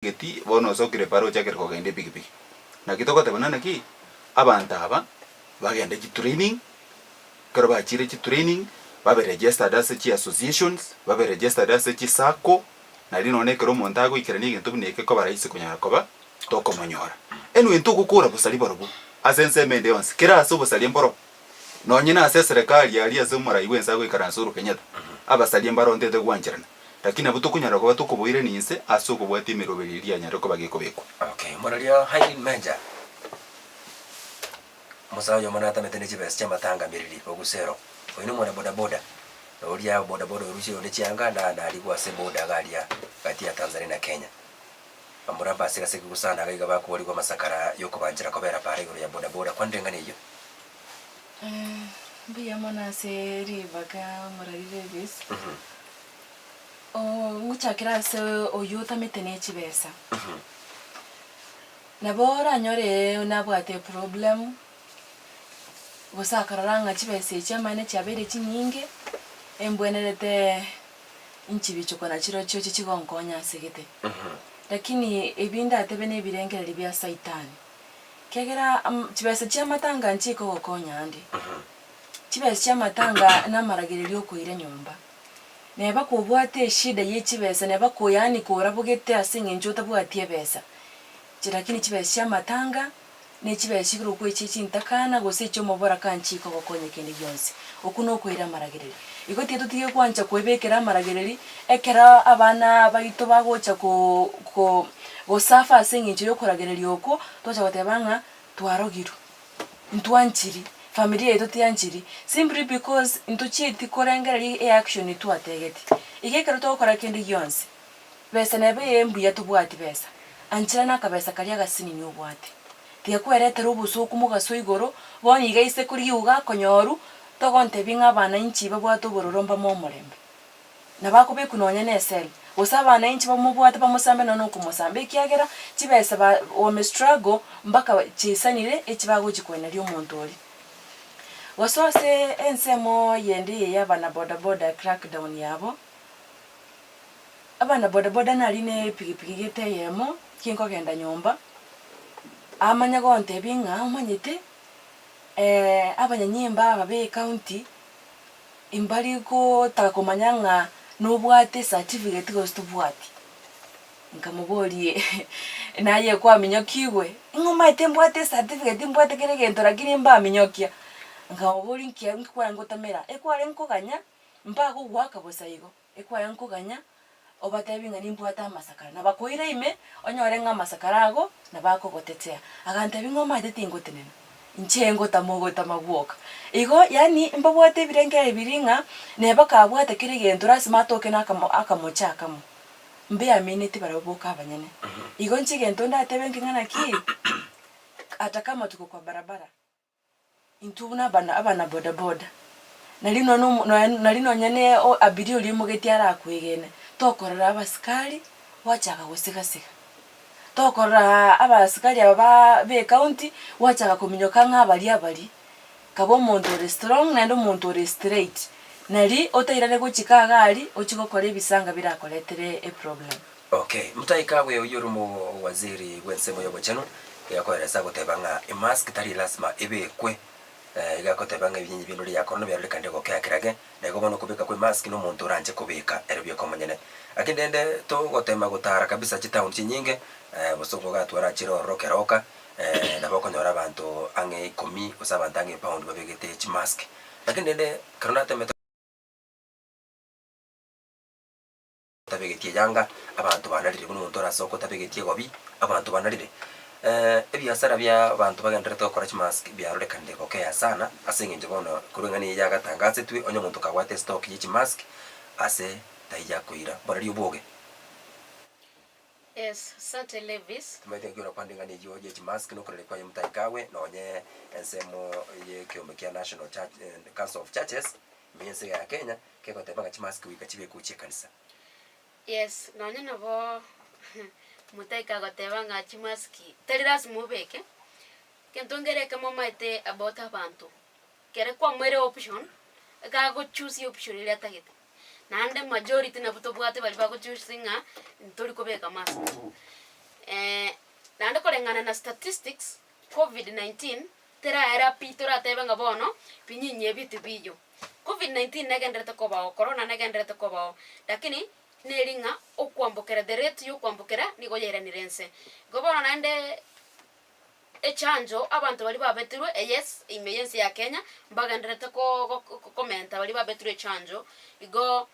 Getii, bono osokire para ochakire kogenda epikipiki. Naki togotebana naki, abanto aba bagende chitraining, ekero bachire chitraining, babe registered ase chiassociations, babe registered ase chisacco, nario nonye ekero omonto agoikerania egento buna eke koba rahisi konyara koba tokomonyora. Anyway ntogokora bosari borobwo ase ensemo ende yonsi, kera ase obosaria mboro. Nonye nase eserekari aria ase omorai bw'ense agoikaransa Uhuru Kenyatta, abasaria mbarontete gwancherana. Lakini nabo tokonyara koba tokoboirania inse ase okobwatia emeroberi eria yanyare koba gekobekwa. Okay, moraria Irene Menja, omosae oyomo natamete ne chibesa chi'amatanga miriri bogusero. Oyo nomwana bodaboda, na oria bodaboda orusie onde chianga na narigwe ase boda iga aria gati ya Tanzania na Kenya. Bamura mbase gase gusana iga iga bakoborigwa amasakara yokobanchera kobera para igoro ya bodaboda. Kwanire eng'ana eyio. Mbuya mono ase ribaga omorari Davis. Ngochakera ase oyio otamete ne chibesa. Nabo oranyore nabwate eproblem, gose akarora ng'a chibesa echi amaene chiabeire chinyinge, embwenerete nchibichokwa nachirochio chiche gonkonya ase gete. Lakini ebi ndatebe na ebirengererio bia saitani. Ekiagera chibesa chi'amatanga nchikogokonya ande, chibesa chi'amatanga namaragererio okoira nyomba. Neba kobwate eshida ye chibesa, neba ko yaani korabogete ase eng'encho otabwati ebesa, chi lakini chibesa chi'amatanga, ne chibesa chikorokwa echie chintakana gose echi'omoboraka nchikogokonya kende gionsi. Okwo nokoira amaragereri. Igo tiga totige gwancha koebekera amaragereri, ekero abana baito bagocha ko ko gosafa ase eng'encho yokoragereria okwo, twacha goteba ng'a twarogirwe, ntwanchiri, familia yaito tianchiri, simply because ntochieti korengereria eaction twategeti. Iga ekero togokora kende gionsi, besa neba eye mbuya tobwati besa, anchera na akabesa karia agasinini obwate. Tiga kweretera obosooku mogaso igoro, bono iga ise korigia ogakonyorwa, togontebia ng'a abana inchi babwate obororo mbame omorembe. Nabo akobekwa nonya ne esel, gose abana inchi bamobwate bamosambe nonya nokomosamba ekiagera chibesa ba wame struggle mpaka chiisanire echi bagochi koeneria omonto oria. Gose ase ensemo yende eye ya abana bodaboda crackdown yabo, abana bodaboda nari ne epigipigi gete eyemo, kinkogenda nyomba, amanye gontebia ng'a omanyete abanyanyimba aba ba ecounty, Imbari gotaka komanya ng'a nobwate ecertificate gose tobwati. Nkamoboria naye kwaminyokigwe, ng'a omanyete mbwate ecertificate mbwate kera egento lakini mbaaminyokia. Nkamoboria nki nki kwarenge gotamera, ekwarenge koganya mbagogoaka bosa igo, ekwarenge koganya obatebi ng'a nimbwate amasakara, na bakoire ime, onyore ng'a amasakara ago nabo akogotetea. Agantebia ng'a omanyete tingotenena, inche ngotama ogotama gwoka. Igo yaani mbabwate ebirengererio biria ng'a neba kabwate kera egento lasima atoke na akamo akamocha akamo, mbeamineti barabwo boka abanyene. Igo inche egento ndatebe nki ng'a naki, ata kama tuko kwa barabara. Intwe buna abana abana boda boda, nari nonya omo nonya nari nonya ne o abiria oria oimogetie arakwegene, tokorora abasikari gwachaka gosiga siga, tokorora abasikari aba baa ba ecounty gwachaka kominyoka ng'a abaria abaria, kaba omonto ore strong naende omonto ore straight, nari otairane gochika iga aria ochie gokora ebisanga birakoretere eproblem. Okay, Mutahi Kagwe oyio ore omowaziri bw'ensemo y'obochenu, iga akoeresa agoteba ng'a emask tari lasima ebekwe, iga agoteba ng'a ebinyinyi bi'endwari ya korona biarorekanire gokea kerage, na igo bono okobeka kwa emask na omonto oranche kobeka ere bweka omonyene. Lakini rende togotema gotara kabisa chitown chinyinge, bosongo iga twarachire ororo keroka, nabo okonyora abanto ang'e ikomi gose abanto ang'e epound babegete chimask. Lakini rende ekero natemete. Otabegetie eyanga, abanto banarire, buna omonto orasoke otabegetie egobi, abanto banarire. Ebiasara bia abanto bagendererete gokora chimask biarorekanire gokea sana, ase eng'encho bono korwa eng'ana eye yagatangasetwe, onye omonto kabwate estock ye chimask, ase taiyo akoira. Mbora oboge. Yes, asante Levis. Timanyeti ng'aki orakwane eng'ana eyio ye chimask na okoraria kwaye Mutahi Kagwe, nonye ensemo ye ekeombe kia National Church Council of Churches, ime y'ense ya Kenya, Kegoteba ng'a chimask goika chibekwe gochia ekanisa. Yes, nonye nabo motaika agoteba ng'a chimask tari lasima obeke, egento nkere ekemo omanyete about abanto, ekere kwamoire option, eka agochoose option eria atagete. Naende majority nabwo tobwate baria bagochoose ng'a ntori kobeka mask. Koreng'ana na statistics, Covid 19 teraera pi toratebe ng'a bono binyinyi ebi tibiyo. Covid 19 negendererete kobao, corona negendererete kobao, lakini neri ng'a okwambokera the rate ya okwambokera nigo yairanire inse. Igo bono naende echanjo abanto baria babetirwe eyes ime ya ense ya Kenya mbagendererete ko go komenta baria babetirwe echanjo, igo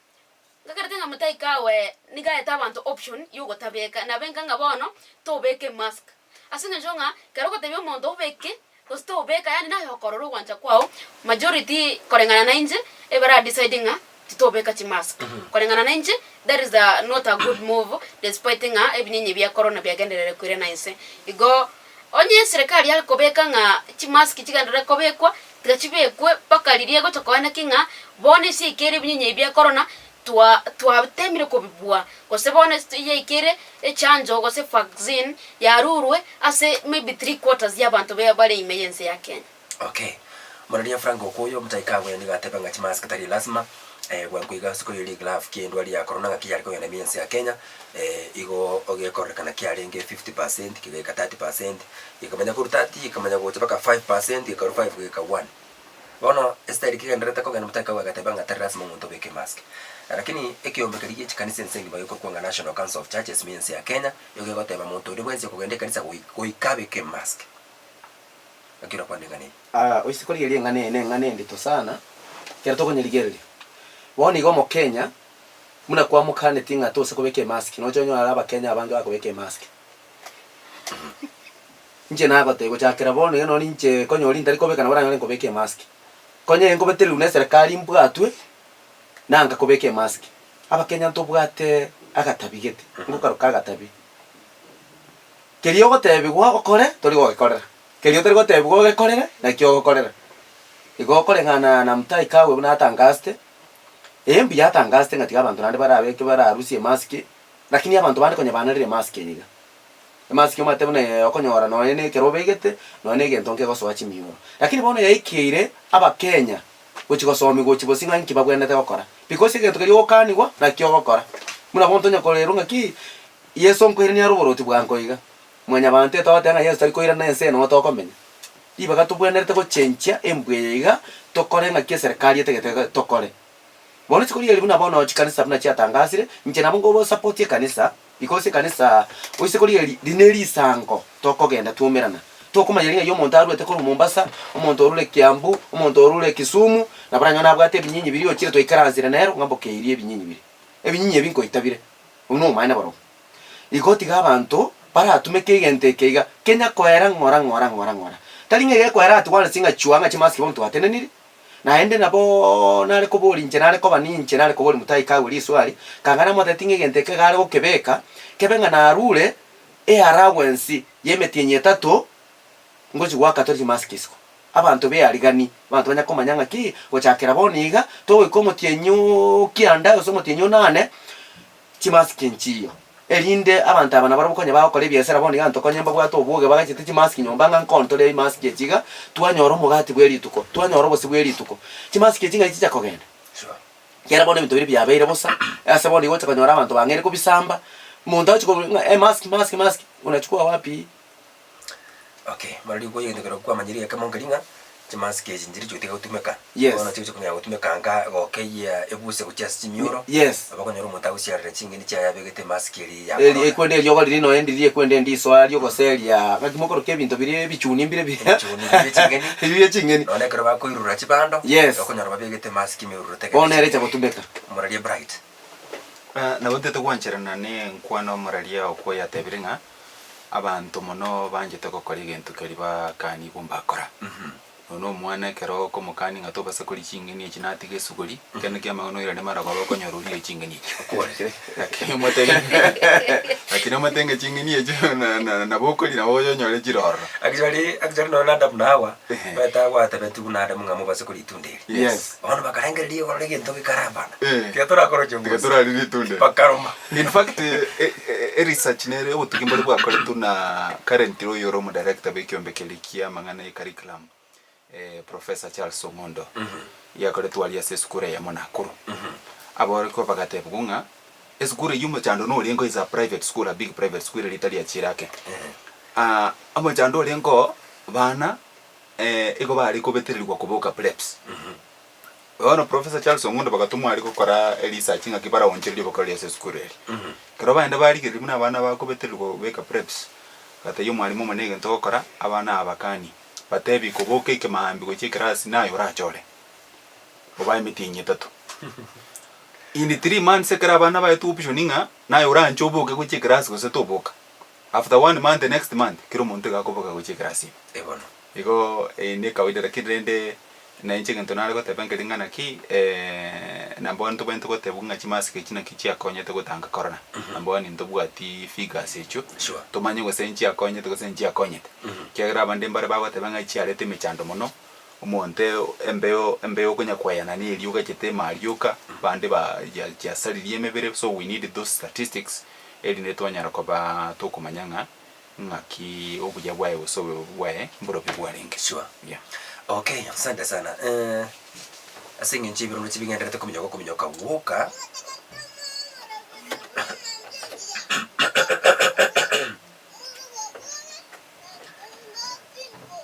Nkakerete ng'a motaikawe nigo aete abanto option yogotabeka, nabe nka ng'a bono tobeka emask. Ase eng'encho ng'a ekero ogotebia omonto obeke gose tobeka yaani naye okorora ogwancha kwao, majority koreng'ana na inche ebara decide ng'a titobeka chimask. Koreng'ana na inche that is a not a good move despite ng'a ebinyinyi bia corona biagenderere koirana inse. Igo onye eserekari yare kobeka ng'a chimask chigenderere kobekwa, Tiga chibekwe mpaka riria egocha koeneki ng'a bono ase yaikeire ebinyinyi ebi bia korona, twa twatemire kobibua, gose bono ase yaikeire echanjo gose vaccine yarurwe ase maybe three quarters y'abanto be bare ime y'ense ya Kenya. Okay. Moraria Frank Okuoyo omotaika agwene nigo ateba ng'a chimask tari lasima, bwango iga ase koiyoria eglove ki endwari ya korona ng'aki yare kogenda ime y'ense ya Kenya, igo gekorekana kiarenge 50 percent kegaika 30 percent, Gekamanya korwa 30 gekamanya gocha mpaka 5 percent, gekarwa 5 geika 1. Bono esitari kegendererete kogenda omotaika oye agateba ng'a tari lasima omonto obeke emask. Lakini ekeombe keria gie chikanisa ense engima gekorokwa ng'a National Council of Churches ime ense ya Kenya, nigo gegoteba monto onde bwensi okogenda ekanisa goi goika abeke emask. Naki orakwane eng'ana eye? Aa oise korigereria eng'ana eye neng'ana endito sana, ekero tokonyerigereria. Bono iga omokenya, buna kwamokaneti ng'a tose kobeka emask, noche onyore abakenya abange bakobeka emask. Inche nagotebia gochakera bono iga nonye inche konyora intari kobeka nabo oranyore nkobeka emask. Konya nkobetererwa na eserekari mbwatwe, nanga kobeka emask. Abakenya ntobwate agatabi gete, ngokaroka agatabi. Keria ogotebiwa okore, tori gogekorera, keria otari gotebiwa ogekorere, nakio ogokorera. Igo okoreng'ana na Mutahi Kagwe buna atangasete, ee mbuya atangasete ng'a tiga abanto naende barabeke bararusie emask, Lakini abanto bande konya banarire emask eye iga. Emask omanyete buna okonyora nonye na ekero obegete, nonye na egento nkegosoa chimioro. Lakini bono yaikeire abakenya gochi gosomigwa gochi bosio ng'a inki babwenerete gokora. Because egento keria ogokanigwa nakio ogokora. Buna bono tonya korerwa ng'aki, Yeso nkoirania are oboroti bwango iga. Mwanyabanto etogoteba ng'a Yeso tari koirana ense eye nogo tokomenya. Ribaga tobwenerete gochenchia embwa eye iga, tokore ng'aki eserekari etagete tokore. Bono rituko riaria buna bono chikanisa buna chiatangasire, inche nabo nkobosupport ekanisa, because ekanisa oise korigereria ri ne risango tokogenda twaumerana. Tokomanya ring'ai omonto arwete korwa Mombasa, omonto orure Kiambu, omonto orure Kisumu, nabo oranyore nabwate ebinyinyi biria ochire twaikaransire nero ng'a mbokeirie ebinyinyi biria. Ebinyinyi ebi nkoita bire, obwo nobomaene borobwo. Igo tiga abanto baratumeke egento eke iga, kenya koera ng'ora ng'ora ng'ora ng'ora. Tari ng'a egekoera at once ng'a chwa ng'a chimask bono twateneniri, Naende nabo nare koboria inche nare koba ninche nare koboria Mutai Kagwe riswari, kanga namotebetie ng'a egento eke iga are gokebeka, kebe ng'a narure eallowance y'emetienyi etato, ngochi goaka tore chimask isiko. Abanto bearigani, abanto banya komanya ng'aki, gochakera bono iga, togoika omotienyi o kianda gose omotienyi onane, Chimask nchiyo, erinde abanto aba nabarabwo konya bagokora ebiasara bono iga ntokonye mbabwate obwoge bagachete chimask nyomba ng'a nkontore emask echi iga, twanyora omogati bwe rituko, twanyora obosie bwe rituko. Chimask echi ng'ai chicha kogenda? Ekiagera bono ebinto biria biabeire bosa, ase bono igo ogocha konyora abanto bang'eire kobisamba, omonto agochi kobua ng'a emask mask mask, unachukua wapi? Okay, bono riko egento kero kwamanyire ekemo nkeri ng'a chimask echi nchiri chigotiga gotumeka. Yes. Bono chigocha konyara gotumeka nka gokeyia ebuse gochia ase chimioro. Yes. Nabo okonyora omonto agosiarera ching'eni chiaye abegete emask eria ya Eri corona. ekwende eriogo riria nonya ndiri ekwende ndisoa riogoseria ng'aki mokoroka ebinto biria ebichuni mbire bi Ebichuni biria ching'eni. Ebi bie ching'eni. Nonya ekero bakoirura chibando, Yes. nabo okonyora babegete emask ime ororo tegete Bono ere echa gotumeka. Omoraria Bright. Nabo ntete gwancherana ne enkwana omoraria okwo yatebire ng'a Abanto mono banchete gokora egento keria bakanigwe mbakora. Nonya na omwana ekero okomokania ng'a tobasa koria ching'eni echi natiga esuguri, ekero kia amang'ana oirane maragoba okonyora orire ching'eni echio. Lakini omotebi lakini omotebi ng'a ching'eni echio na- na- nabo okoria nabo onyore chire ororo. Actually, actually nonya na Adamu na Hawa, Ehe. baete gwatebetigwe buna Adamu ng'a mobase koria ritunda eri. Yes. Bono bakarengereria igoro egento gekarabana. Eh. Tiga torakora Tiga uchunguzi. toraria ritunda eri. Bakaroma. In fact, e research nere obotuki mbore bwakoretwe na currently oyo ore omodirector bwa ekiombe keria kia amang'ana ye curriculum, Professor Charles Ong'ondo, yakoretwe aria ase esukuru eyemo Nakuru. Aborokigwa bagatebiwa ng'a esukuru eyio omochando norenge is a private school, a big private school eria etari ya chirake. Omochando orenge oo, bana igo bare kobetererigwa koboka preps. Bono Professor Charles Ong'ondo bagatomwa aria gokora eresearch ng'aki baraonchererie obokoreri ase esukuru eria. Ekero baenda barigereria buna abana bakobetererigwa kobeka preps, bagatebia omwalimu omonene egento ogokora, abana aba bakanie, batebi koboka ekemaambia gochia ekerasi naye orachore, obae emetienyi etato. In 3 months ekero abana baetwe option ng'a naye oranche oboke gochia ekerasi gose toboka, after one month next month, kera omonto iga akoboka gochia ekerasi ime. Eh bono. Igo eye ne kawaida lakini rende nainche egento nare goteba nkeri ng'a naki number one ntobwenerete gotebwa ng'a chimask echi naki chiakonyete gotanga corona. Number one ntobwati figures echio, Sure. tomanye gose nchiakonyete gose nchiakonyete. Ekiagera abande mbare bagoteba ng'a chiarete emechando mono, omonto embeo embeo okonya koeyana na erioka gachete emarioka, bande ba chia chiasaririe emebere so we need those statistics erinde twanyara koba tokomanya ng'a Ng'aki obuya bwaye gose obobe bwaye mborobio bwarenge. Sure. Yeah. Okay, asante sana. Eh, ase eng'encho ebirondo chibigendererete kominyoka okominyoka gwoka,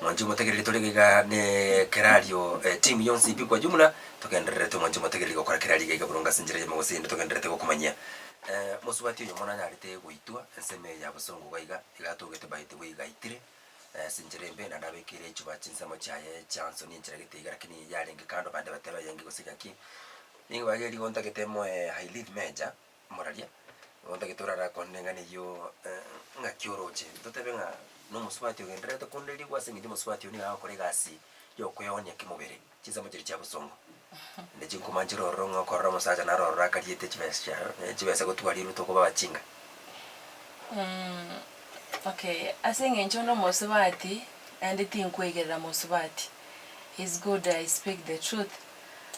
Mwanche omotegereri tore iga ne kerario eh, team yonsi pi kwa jumla togendererete mwanche omotegereri gokora kerario iga iga boronge ase enchera eyemo gose eyende togendererete gokomanyia. Eh, mosubati oyomo nanyarete goitwa ensemo eye ya bosongo iga iga, iga atogete by the way gaitire ase enchera embe naende abekeire echuba chinsemo chiaye chiansoni enchera gete iga lakini yarenge kando bande bateba eyenge gose gaki. Nigo bageri igo ntagete moe Eileen Major omoraria, igo ntagete orara kone ng'a neyio ng'aki oroche. Totebe ng'a na omosubati ogendererete konderigwa ase eng'encho omosubati oyio nigo agokora egasi ya okoeonia kemobere, chinsemo chiria chia bosongo. Naende chinkuma nchire ororo ng'a okorora omosacha naro ororo akariete chibesa chiaye, chibesa gotwarirwe tokoba abachinga. Okay, ase eng'encho onde omosubati, naende tinkoigerera mosubati, is good I speak the truth,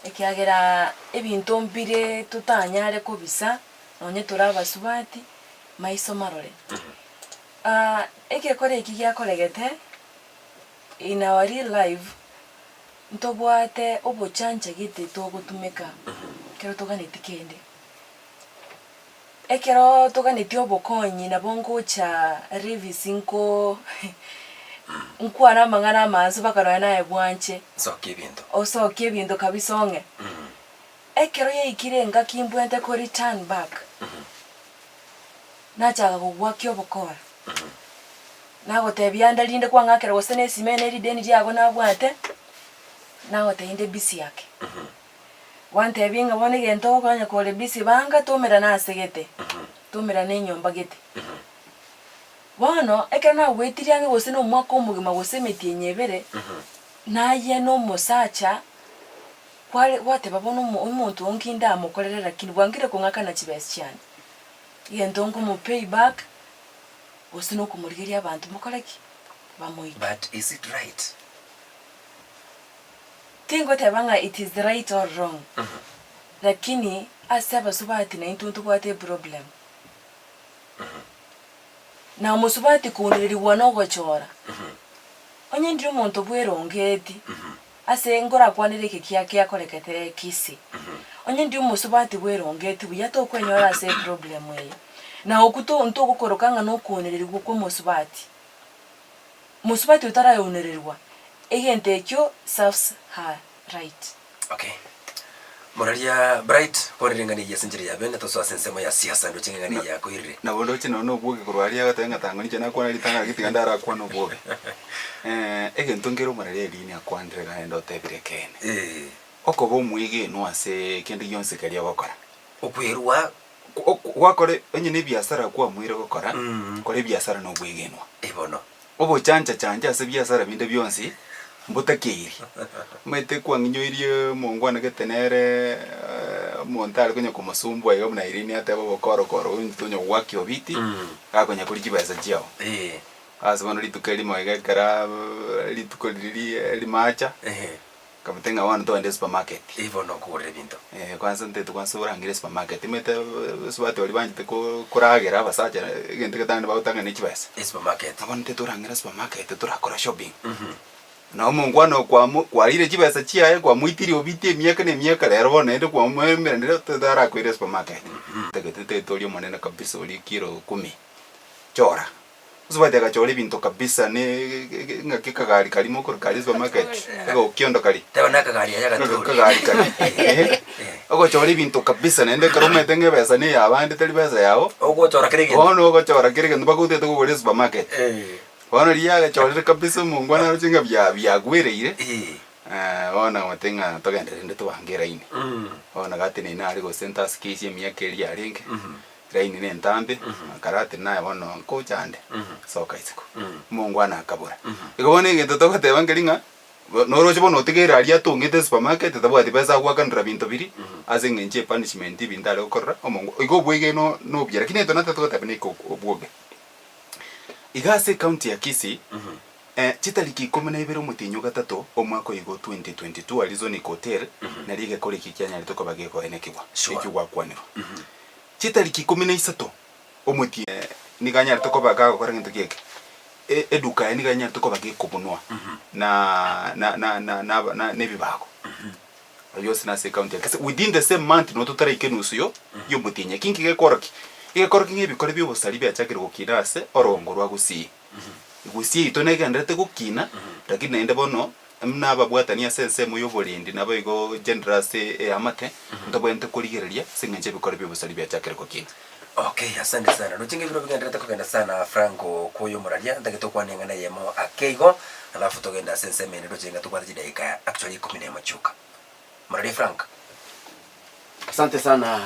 ekiagera ebinto mbire totanyare kobisa, nonye tore abasubati, maiso marore. Egekora eki giakoregete, in our real life, ntobwate obochancha gete togotumeka ekero toganeti kende. Ekero toganeti obokonyi nabo ngocha Levis nko nkwane amang'ana amansu mpaka nonya naye bwanche, Sokia ebinto. osokie ebinto kabisa ong'e. Ekero yaikire engaki mbwente ko return back, nachaka kogwakia obokora, nagotebia ande rinde kwang'akera gose na esime na erideni riago nabwate, nagotebia inde busy ake. Gwantebia ng'a bono egento ogokora onye kore busy banga toumerane ase gete, toumerane enyomba gete. Bono, ekero nagwetirie ang'e gose na omwaka omogima gose emetienyi ebere, naye na omosacha kware gwateba bono omo omonto oo nki ndamokorere lakini bwangire kong'akana chibesa chiane. Egento nkomo pay back, gose na okomorigeria abanto mokore ki? Bamoite. But is it right? Tingoteba ng'a it is right or wrong, lakini ase abasubati naintwe ntobwate eproblem. Na omosubati kourerigwa na ogochora, onye ndire omonto bwerongeti, ase nkorakwanere eke kia kiakorekete Kisii, onye ndire omosubati bwerongeti buya tokwenyora ase eproblem eye. Na okwo to ntogokoroka ng'a nokounererigwa kwa omosubati. Mosubati otarayounererigwa, egento ekio serves her right. Okay. Moraria Bright, bono ring'ana eye ase enchera ya bene tosoe ase ensemo ya siasa ndoche ng'a eng'ana eye yakoirire. Nabo ndoche nonya na obwoge korwa aria agoteba ng'a tang'ani inche nakwana ritang'ani riria tiga ndarakwane obwoge. Egento nkere omorari Erini akwanire iga naende otebire ekeene. Eh. Okoba omwegenwa ase kende gionsi keria ogokora. Okwerua. Gwakora onye na ebiasara kwamuire gokora, kora ebiasara na obwegenwa. Eh bono. Obochancha chancha ase ebiasara binde bionsi, mbotakeiri. Omanyete kwang'inyoirie omongwana gete nere omonto are konya komosumbua iga buna Irene ateba obokorokoro oyo tonya goaka obiti, gakonya koria chibesa chiao. Eh. Ase bono rituko erimo iga ekero rituko riria rimacha, Ehe. Nkamotebia ng'a bono togende esupermarket. Eeh bono okogorera ebinto. Eh, kwanza ntaete kwanza orangere esupermarket, omanyete abasubati baria banchete ko- koragera abasacha egento getang'ani bagotang'ana ne chibesa. Esupermarket. Ng'a bono ntaete orangere esupermarket torakora shopping. Na omongwana oo kwamo kwarire chibesa chiaye kwamoitirie obitie emiaka na emiaka rero bono naende kwamoemeranire tarakoira esupermarket. Ntagete ntaete oria omonene kabisa oria kilo kumi, chora. Osubati agachora ebinto kabisa ne ng'aki akagari karia mokoro karia supermarket, egokiondo karia. Teba na akagari aya Ng'aki agatori. akagari karia eeh, ogochora ebinto kabisa naende ekero omanyete ng'a ebesa na eyabande teri besa yago, Ogochora kera egento. bono ogochora kera egento mpaka otagete kogora esupermarket. Eh. Bono riria agachorire kabisa omongwana aroche ng'a bia biagwereire, Eh. bono agote ng'a togende rende tobange eraini. Bono gateneine aria gose ntasikesie emiaka eria yarenge, Laini nentambe, akarati naye bono nkocha nde, soka isiko. Omongwana akabora. Igo bono egento togoteba nkeri ng'a, bo- noroche bono otigeire aria atongete esupermarket tabwati besa agoakanera binto biria, ase eng'encho ye punishment ebinto are gokorora omongwa igo obwegeno na obuya lakini egento natagete goteba neke obwoge. Iga ase ecounty ya Kisii, chitariki ikomi na ibere omotienyi o gatato, omwaka oyo igo 2022 Arizonic Hotel, nario egekora eki kianyarete koba gekoenekigwa, Sure. ekio gwakwanirwa. Chitariki 13 omotienyi nigo anyarete koba gagokora gento ki eke, e- eduka yaye nigo anyarete koba gekobunwa na na na na na aba na ebibago. Ayio ase nase ecounty ya Kisii within the same month nabo totaraika enusu yo ya omotienyi. Eki nki gekorokia? Egekorokia ng'a ebikore bia obosari biachakire gokina ase orongo rwa Gusii. Gusii yaito negendererete gokina, lakini naende bono Buna ababwatani ase ensemo y'oborendi, naboigo general ase eamate, ntobwenerete korigereria ase engencho ebikoro bi'obosari biachakire gokina. Okay, asante sana. Roche ng'a ebiro bigendererete kogenda sana Franco kwoyo omoraria, ntagete okwane eng'ana eyemo ake igo, alafu togende ase ensemo ende roche ng'a tobwate chidakika actually ikomi na emo chioka. Moraria Frank. Asante sana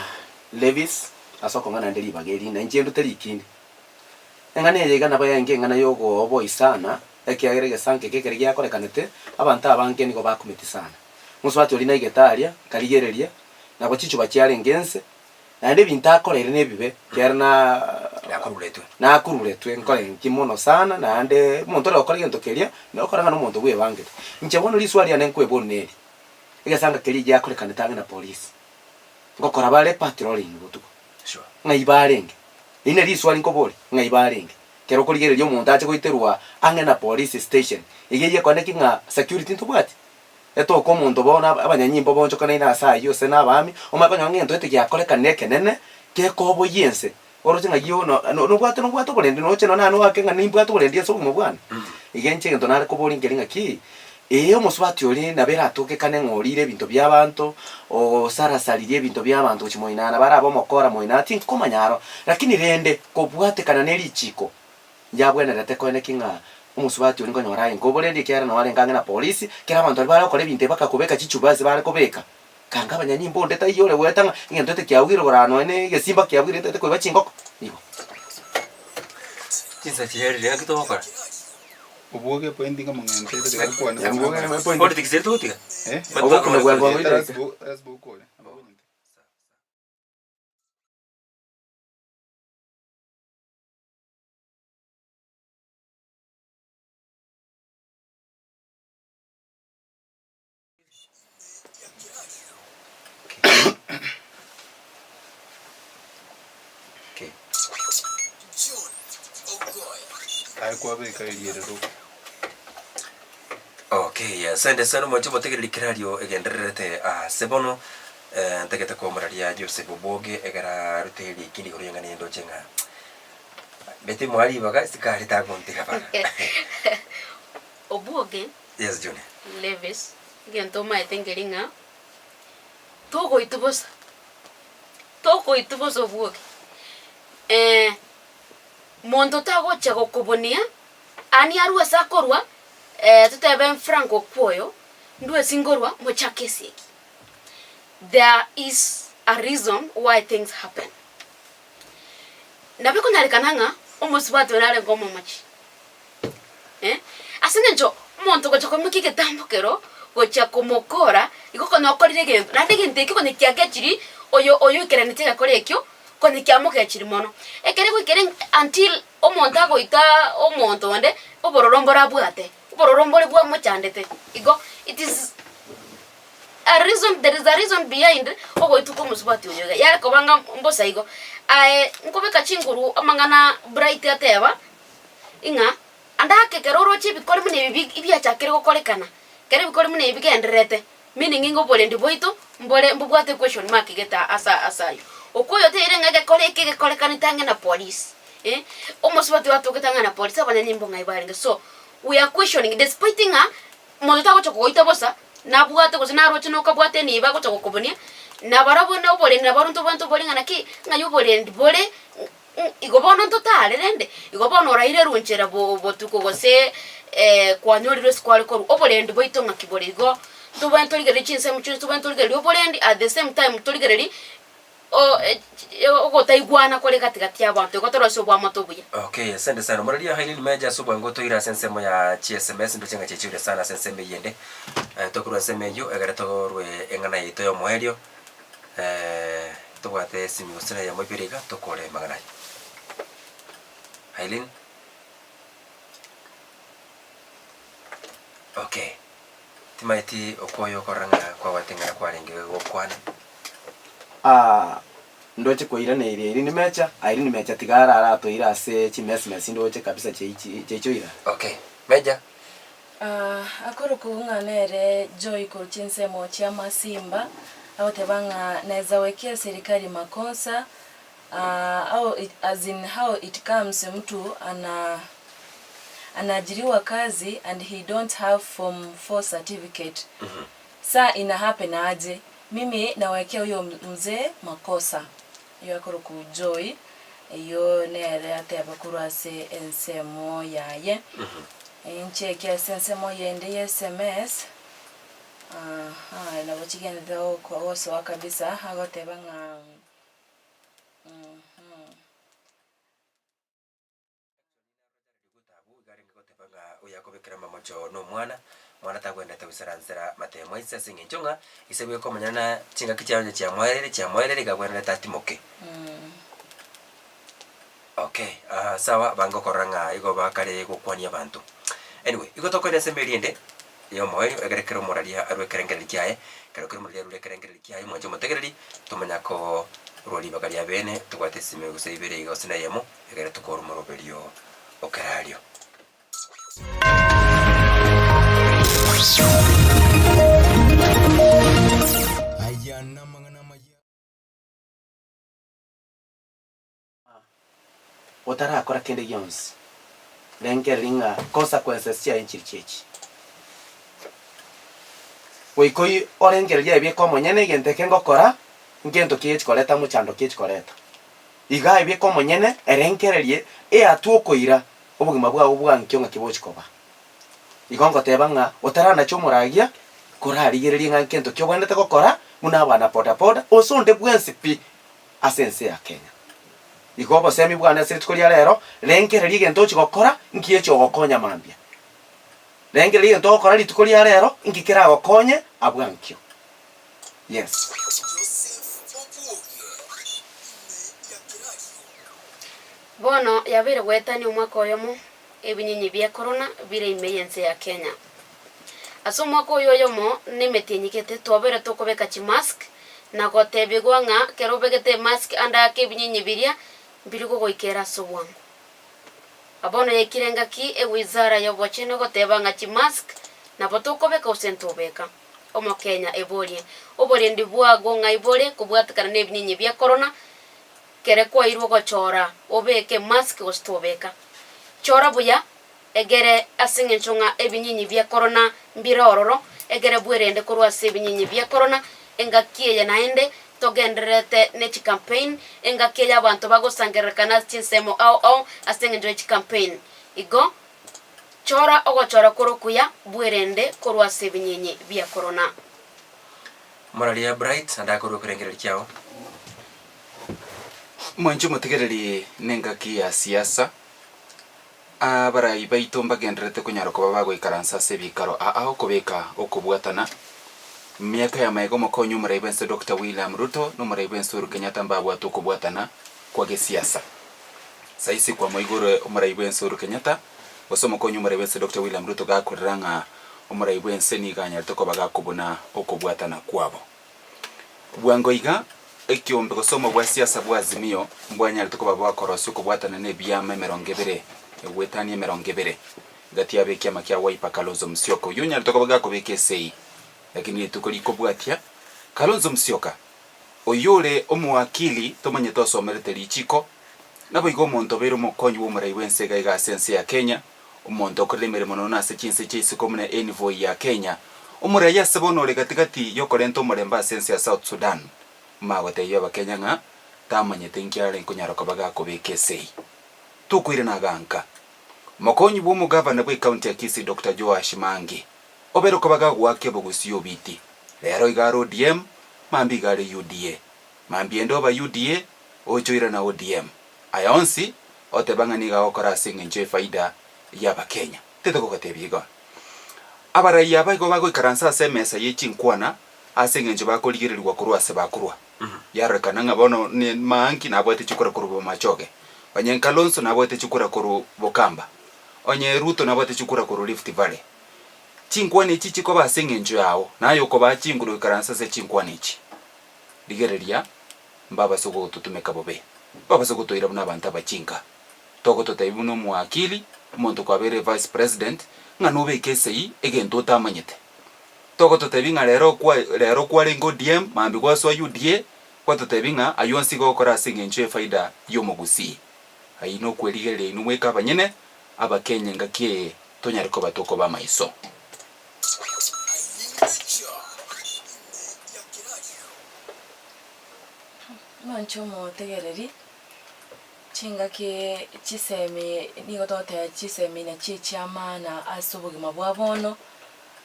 Levis ase okong'a naende ribaga eri, na inche ndute rikindi. Eng'ana eye iga nabo yaenge eng'ana y'ogooboi sana, Ekiagera egesanka eke ekero giakorekanete, abanto abange nigo bakumeti sana. Mosubati oria naigete aria, nkarigereria, nabo chichuba chiarenge inse, naende ebinto akoreire nebibe, ekiagera na Nakururetwe. nakururetwe nkore nki mono sana, naende omonto ore gokora egento keria, nokora ng'a nomonto bwebangete. Inche bono riswali riane nkoebori neri, egesanka keria giakorekanete ang'e na polisi, ngokora bare patrolling botuko, Sure. ng'ai barenge? Eri neri riswali nkoboria, ng'ai barenge? Ekero okorigereria omonto ache goiterwa ang'e na police station, iga eyio ekone ki ng'a security ntobwati? Etoke omonto bono abanyanyimbo baonchokanaine ase ayio ase na abaami, omanye konyora ng'a egento gete giakorekanire ekenene, gekoboyia ense, oroche ng'a ayio no nobwate nobwate oborendi noche nonye naye noake ng'a nimbwate oborendi ase obogima bwane. Iga inche egento nare koboria nkeri ng'aki, ee omosubati oria nabo eratokekane ng'a orire ebinto bia abanto, osarasaririe ebinto bia abanto gochia moinana barabe omokora moinana tinkomanya aro, Lakini rende kobwatekana ne richiiko yabwenerete koeneki ng'a omosubati oria nkonyora aye nkoborende ekiagera noo arenge ang'e na polisi, ekero abanto baria bare gokora ebinto ebi bakakobeka chichuba ase bare kobeka, kanga abanyanyimbo onde taiyo ore goeta ng'a egento ete kiabuire korara nonya na egesimba kiabuire getaete koiba chingoko, igo. Chinsa chiaerire gaki togokora. Obwoge epointi ng'a mong'ente ere tiga gokwana ase amang'ana. Politics eri togotiga? Eh? Obokima bwango bwango Tarasi bo- tarasi bokore. Aye kwabeka erierero. Okay, asante sana omwancho omotegereri kerario egendererete ase bono eh, ntagete komoraria Joseph Obwoge egera arute erikindi igoro y'eng'ana eye ndoche ng'a bete moa ribaga sikari tagontiga bana. Obwoge Yes Junior. Levis, egento omaete nkeri ng'a togoitwa bosa, togoitwa bosa obwoge. Monto tagocha gokobonia, ani arwe ase akorwa, totebe Frank okwoyo, ndwe ase nkorwa, mochake esegi. There is a reason why things happen. Nabo ekonyarekana ng'a omosubati oria arenge omomochi, eh, ase eng'encho omonto ogocha koimokia egetambo kero, gochia komokora, igo konya okorire egento, naende egento ekio konya kiagechiri oyo oyoikeraneti egekora ekio, konya kiamogechiri mono. Ekere goikera until omonto agoita omonto onde, obororo mbore abwate, obororo mbore bwamochandete, igo it is a reason, there is a reason behind ogoitwa kwa omosubati oyo iga, yare koba ng'a mbosa igo. Aye nkobeka chinguru amang'ana Bright ateba, ng'a ande ake ekero oroche ebikori buna ebi bi biachakire gokorekana, ekero ebikori buna ebi bigendererete, meaning ng'a oborendi bwaito mbore mbobwate question mark gete ase ase aywo. Okwo oyoteire ng'a egekore eke gekorekanete ang'e na police. Eh, omosubati gwatokete ang'e na polisi abanyanyimbo ng'ai barenge so we are questioning despite ng'a monto tagocha kogoita bosa, nabwate gose naroche nokabwate enibo agocha gokobonia, nabarabwo na oborendi nabarabwo ntobwenerete tobori ng'a naki, ng'ai oborendi bore igo bono ntotare rende, igo bono orairerwe nchera bo botuko gose kwanyorirwe ase kware korwa, oborendi bwaito ng'aki bore igo, ntobwenerete torigererie chinsemo chionsi, tobwenerete torigererie oborendi at the same time torigererie ogotaigwana kore gati gati y'abanto, igo torosie oboamate obuya. Okay, asante sana. Omoreri Hailin Meja ase obwango otoire ase ensemo ya chi sms ndoche ng'a chiachiure sana ase ensemo eyio ende. Eh, tokorwa ensemo eyio egere torwe eng'ana yaito y'omoerio eh, tobwate esimi gose na eyemo ibere iga tokore amang'ana ayio. Hailin? Okay. Timaeti okwoyo okorora ng'a kwabwate eng'ana kwarenge gokwana. Aa, ndoche koiraneria Irene Mecha, Irene Mecha tiga arare atoire ase chimesmes ndoche kabisa chiaichi chiaichoire. Okay. Meja. Aa, akorokwa ng'a nere Joy korwa chinsemo chia Masimba, agoteba ng'a naeza wekea serikali makosa, aa, how it, as in how it comes mtu ana anaajiriwa kazi and he don't have form four certificate Sa ina happen aje? Mimi nawekea huyo mzee makosa. Oyio akorokwa Joy, eyio nere ateba korwa ase ensemo yaye. Incheke ase ensemo yende ya sms, aha nabo chigenderete gosoa kabisa, agoteba ng'a. Igarenge goteba ng'a oyakobekera amamocho nomwana, mwana tagwenerete goisaransera matemo aise ase eng'encho ng'a ise bweka omonyene na chingaki chiaye onye chiamoereire chiamoereire iga agwenerete atimoke. Okay, sawa bange okorora ng'a igo bakare gokwania abanto. Anyway, igo tokoira ensemo eria ende ya omoerio egere kera omoraria arwe ekerengererio kiaye, ekero kera omoraria arure ekerengererio kiaye mwanche omotegereri, tomanya korwa ribaga ria bene tobwate esime gose ibere iga gose na eyemo. Ekero tokora omoroberio o kerario. Aya namang'ana amaya. Otarakora kende gionsi, rengereria ng'a consequences chiaye nchiri chiachi. Goika oyio orengererie aye bieka omonyene egento eke ngokora, ngento ki gechikoreta mochando ki echikoreta. Iga aye bieka omonyene, erengererie eatwe okoira obogima bwao bwa nkio ng'aki bochi koba. Igo ngoteba ng'a otaranache omoragia, korarigererie ng'a nkento ki obwenerete gokora buna abana boda boda ose onde bwensi pi ase ense ya Kenya. Igo obosemi bwane ase rituko ria rero, rengereria egento ochi gokora nki echi ogokonya mambia. Rengereria egento ogokora rituko ria rero nki keragokonye abwo ankio. Yes. Bono yabeire goetania omwaka oyomo ebinyinyi bia korona bire ime y'ense ya Kenya. Ase omwaka oyo oyomo nemetienyi gete twabeire tokobeka chimask na gotebigwa ng'a kero obegete emask ande ake ebinyinyi biria mbiri gogoikera ase obwango. Bono yaikire engaki ewizara y'obochenu egoteba ng'a chimask nabo tokobeka gose ntobeka. Omokenya eborie, Oborendi bwago ng'ai bore kobwatekana nebinyinyi bia korona? Kere kwairwe gochora obeke emask gose tobeka. Chora buya, egere ase eng'encho ng'a ebinyinyi bia korona mbire ororo, egere bwerende korwa ase ebinyinyi bia korona, engaki eye naende togendererete ne chicampaign, engaki eye abanto bagosangererekana ase chinsemo ao ao ase eng'encho ye chicampaign. Igo, Chora ogochora kore okuya, bwerende korwa ase ebinyinyi bia korona. Moraria Bright, naende akorua ekerengererio kiao. Mwanche omotegereri nengaki ya siasa, abarai baito mbagendererete konyara koba bagoikaransa ase ebikaro aa okobeka okobwatana. Miaka ya magega omokonyi omorai bwense Doctor William Ruto na omorai bwense Uhuru Kenyatta mbabwate okobwatana kwa gesiasa. Saisi kwamoigure omorai bwense Uhuru Kenyatta gose omokonyi omorai bwense Doctor William Ruto gakorera ng'a omorai bwense nigo anyarete koba gakobuna okobwatana kwabo. Bwango iga, ekiombe gose omobua siasa bwa Azimio mbwanyarete koba bwakorosia okobwatana na ebiama emerongo ebere goetania emerongo ebere gati yabo ekiama kia Wiper Kalonzo Musyoka oyio onyarete koba gakobeka esei lakini rituko rikobwatia Kalonzo Musyoka oyio ore omowakili tomanyete osomerete richiko. Naboigo omonto obeire omokonyi bw'omorai bw'ense iga iga ase ense ya Kenya, omonto okorire emeremo nonya ase chinse chia isiko buna envoy ya Kenya, omorai ase bono ore gati gati y'okorenta omorembe ase ense ya South Sudan, magotebia abakenya ng'a tamanyete inki are nkonyara koba gakobeka esegi. Tokoirana aganka. Mokonyi bw'omogavana bw'ecounty ya Kisii Doctor Joash Mangi, obeire koba gagoakia obogusi obiti, rero iga are ODM, mambia iga are UDA. Mambia ende oba UDA, oche oirana ODM. Aya onsi oteba ng'a nigo agokora ase engencho y'efaida y'Abakenya. Titogogotebia igo. Abarai aba igo bagoikaransa ase emesa ye chinkwana ase engencho bakorigererigwa korwa ase bakorwa. Yarorekana ng'a bono ne Maangi nabwate chikura korwa Bomachoge, onye Kalonzo nabwate chikura korwa Bokamba, onye Ruto nabwate chikura korwa Rift Valley. Chinkwana echi chikoba ase engencho yao, naye okobaa chinguru goikaransa ase chinkwana echi. Rigereria, mbabase gototumeka bobe, mbabase gotoira buna abanto abachinka. Togototebia buna omoakili, omonto kwabeire vice president, ng'a nobeke esegi egento otamanyete. Togototebia ng'a rero kwa rero kwarenge ODM, mambia gwasoa UDA, gwatotebia ng'a aywo onsi igo ogokora ase eng'encho y'efaida y'omogusii. Ayio nokwerigereria inwe mweka abanyene, Abakenya engaki eye tonyare koba tokoba amaiso. Mwanche omotegereri, chingaki chisemi nigo togoteba chisemi nachio echi'amaana ase obogima bwa bono,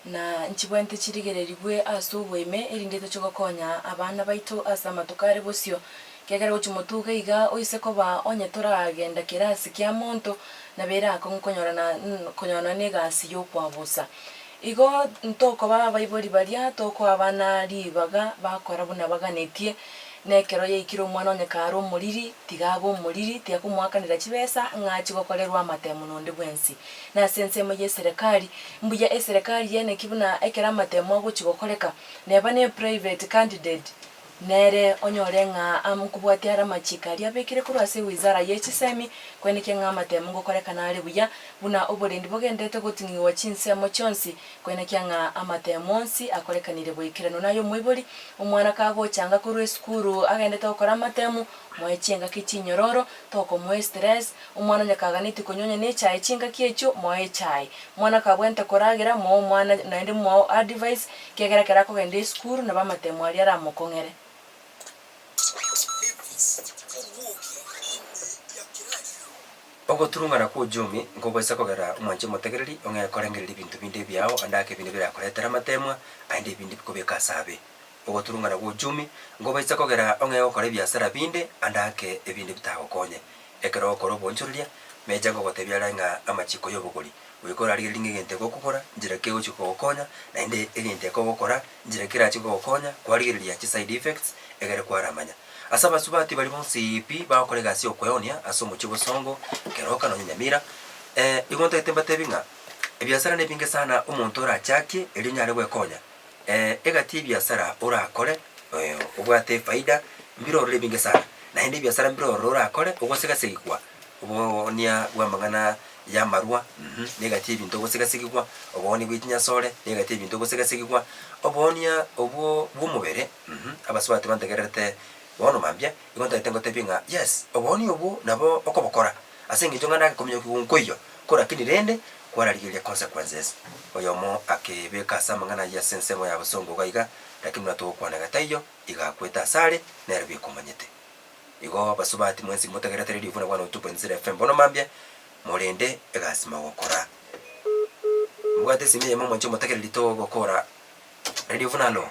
na nchibwenerete chirigererigwe ase oboime erinde toche gokonya abana baito ase amatuko are bosio. Ekiagera gochia motuga iga oise koba onye toragenda kerasi kia monto, nabo ere akong'u konyorana konyorana na egasi ya okwabusa. Igo ntokoba abaibori baria tokoa abana ribaga bakora buna baganetie, na ekero yaikire omwana onye kare omoriri, tiga abe omoriri, tiga komoakanera chibesa ng'a achie gokorerwa amatemo nonde bwensi. Na ase ensemo y'eserekari, mbuya eserekari yeneki buna ekero amatemo agochia gokoreka, neba ne private candidate, Nere onyore ng'a nkobwatia are amachiiko aria abekire korwa ase ewizara ye chisemi, koenekia ng'a amatemo ngokorekana are buya, buna oborendi bogenderete goting'igwa chinsemo chionsi, koenekia ng'a amatemo onsi akorekanire boikeranu. Naye omoibori, omwana kagochanga korwa esukuru agendete gokora amatemo, moe chingaki chinyororo, tokomoa estress, omwana onye kaganetie konywa onye ne echae chingaki echio, moe echae. Omwana kabwenerete koragera, moe omwana naende moe advice, Ekiagera ekero akogenda esukuru nabo amatemo aria aramokong'ere. Ogoturung'ana kw'Ujumi nkogoisa kogera omwanchi omotegereri ong'ee korengereria ebinto binde ebiao ande ake ebinde birakoretere amatemwa, aende ebinde bikobeka ase abe. Ogoturung'ana gw'Ujumi nkobaisa kogera ong'ee gokora ebiasara binde ande ake ebinde bitagokonye. Ekero ogokora oboonchoreria, mecha nkogotebia are ng'a amachiko y'obogori, goika orarigererie ng'a egento egokogora, nchera ki egochia kogokonya, naende egento ekogokora, nchera ki erache kogokonya, kwarigereria chi side effects, egere kwaramanya. Ase abasubati baria bonsi pi bagokora egasi ya okweonia ase omochie obosongo, Keroka nonya Nyamira, igo ntagete mbatebi ng'a, ebiasara nebinge sana omonto orachakie erio onyare gwekonya. Egati y'ebiasara orakore, obwate efaida, mbire ororo ebinge sana. Naende ebiasara mbire ororo orakore, ogosegasegigwa, oboonia bw'amang'ana y'amarwa, na egati y'ebinto ogosegasegigwa, oboonia bwe chinyasore, na egati y'ebinto ogosegasegigwa, oboonia obwo bw'omobere, abasubati bantegererete bono mambia, igo ntagete ngotebie ng'a yes, oboonia obwo nabo okobokora, ase eng'encho ng'a nake kominyokia nkoiyo, ko rakini rende, kwararigereria consequences. Oyomo akebeka ase amang'ana ayio ase ensemo ya bosongo iga iga, lakini buna togokwana iga taiyo, iga akwete asare, nere bweka omanyete. Igo abasubati mwensi motegerete Radio Vuna 102.0 FM bono mambia, morende egasi mogokora. Mbwate esimi eyemo mwanche omotegereri togokora Radio Vuna hallo.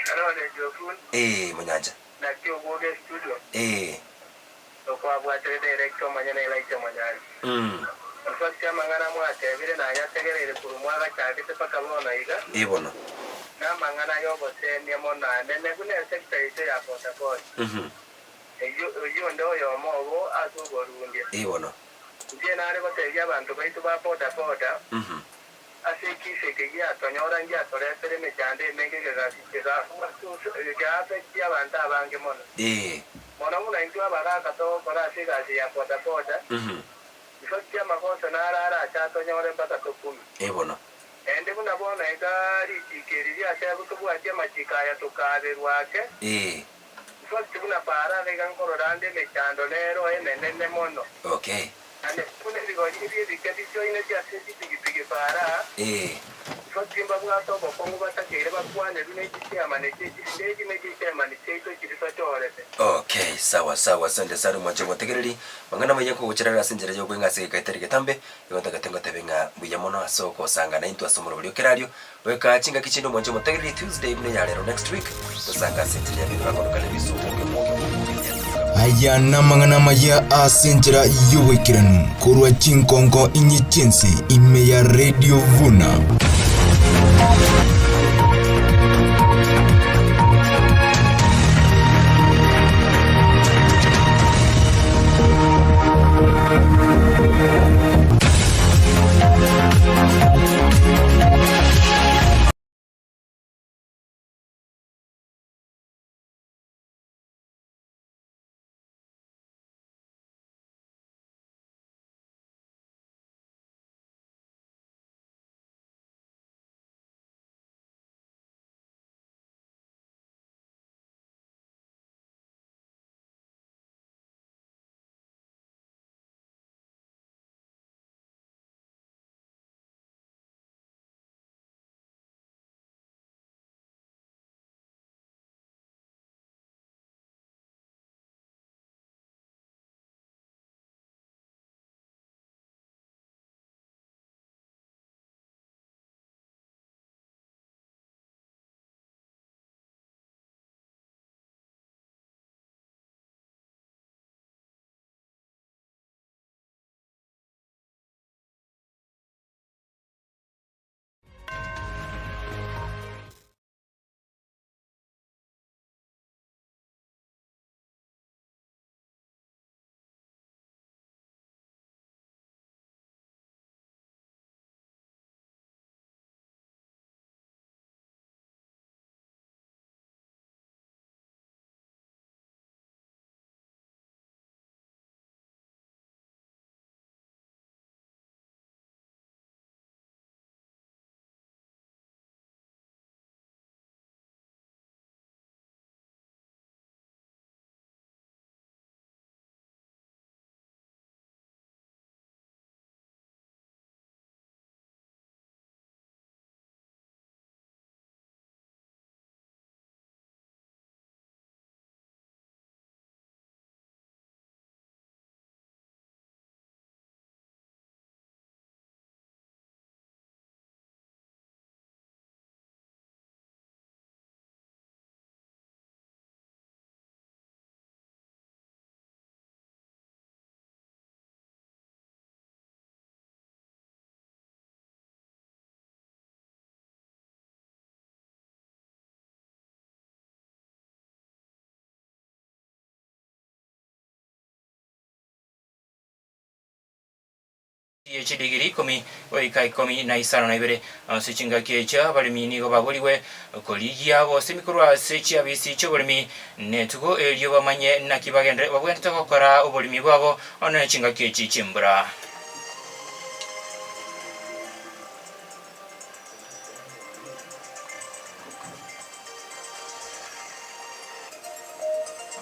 Hello Radio Vuna. Eeh Monyancha. Naki obwoge estudio. Eeh. Okwabwatire director omonyene Elijah Monyari. In fact amang'ana mwatebire nayategereire korwa mwagachagete mpaka bono iga. Ee bono. Namang'ana yogosemia mono anene buna esector yaito ya bodaboda. Eyio oyio onde oyomo obo ase oborundia. Ee bono. Inche nare gotebia abanto baito ba bodaboda ase ekisa eke giatonyora ngiatoretere emechando emenge egeaaffecti abanto abange mono. Ee. Mono buna intwe abagaaka togokora ase egasi ya bodaboda, in fact amagoso naro arache atonyore mpaka tokume. Ee bono. Naende buna bono iga richiiko eri riasebwe tobwatie amachiiko aya tokaberwa ake. Ee. In fact buna para iga iga nkorora ande emechando nero emenene mono. Okay. Naende buna ebigori ebi ebike bichoineti ase chipigipigi para, Ee. in fact mbabwate obokong'u batakeire bakwanerwe ne chichairman echi echistage ne chichairman chiaito chiria tochorete. Okay, sawa sawa, asante sana omwanche omotegereri, mang'ana maya nkogocherera ase enchera y'oboing'a ase egeka etari getambe, igo ntagete ngotebe ng'a mbuya mono ase ogosanga naintwe ase omoroberi o kera ario, goika chingaki chinde omwanche omotegereri Tuesday buna eya rero next week, tosanga ase enchera ya bebe bakoruka Lewis Omoke Omoke Omoke Nyatuka. Aya namang'ana amaya ase enchera y'oboikeranu korwa chinkonko inye chi'ense ime ya Radio Vuna. Ye chidigiri ikomi goika 15 Ase chingaki echio abaremi nigo baborigwe korigia obosemi korwa ase chiabisi chi'oboremi na etugo erio bamanye naki babwenerete gokora oboremi bwabo onye chingaki echi chi'embura.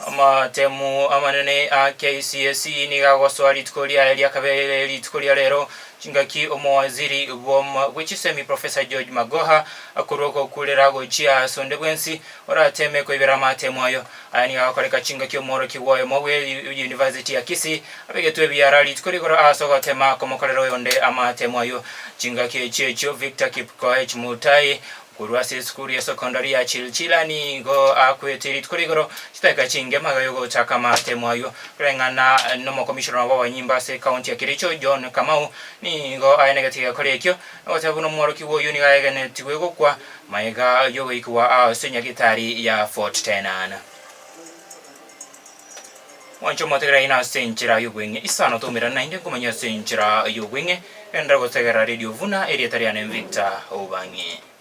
Amatemu amanene a KCSE nigo agosoa rituko riaye ria kabere rituko ria rero chingaki omowaziri bw'echisemi Professor George Magoha akorwa ogokurera gochia ase onde bwensi orateme koibera amatemu ayo. Aya nigo agokoreka chingaki omworokigwa oyomo bwe University ya Kisii abegetwe ebiara rituko rigoro ase ogotema komokorera oyonde amatemu ayo. Chingaki echio echio Victor Kipkoech Mutai Korwa ase esukuru ya sekondari ya Chilchila nigo akwete rituko rigoro chidakika chinke magega yogochaka amatemo ayio. Koreng'ana nomokomishona bw'abanyimbo ase ekaunti ya Kericho John Kamau nigo aenegete egekora ekio agoteba buna omworokigwa oyio nigo aegenetigwe gokwa magega yogoikigwa ase nyagitari ya Fort Tenan. Mwanche omotegerere aye ase enchera y'obweng'e isano toumerane naende nkomanye ase enchera y'obweng'e, genderera gotegerera Radio Vuna, erieta riane Victor Obang'e.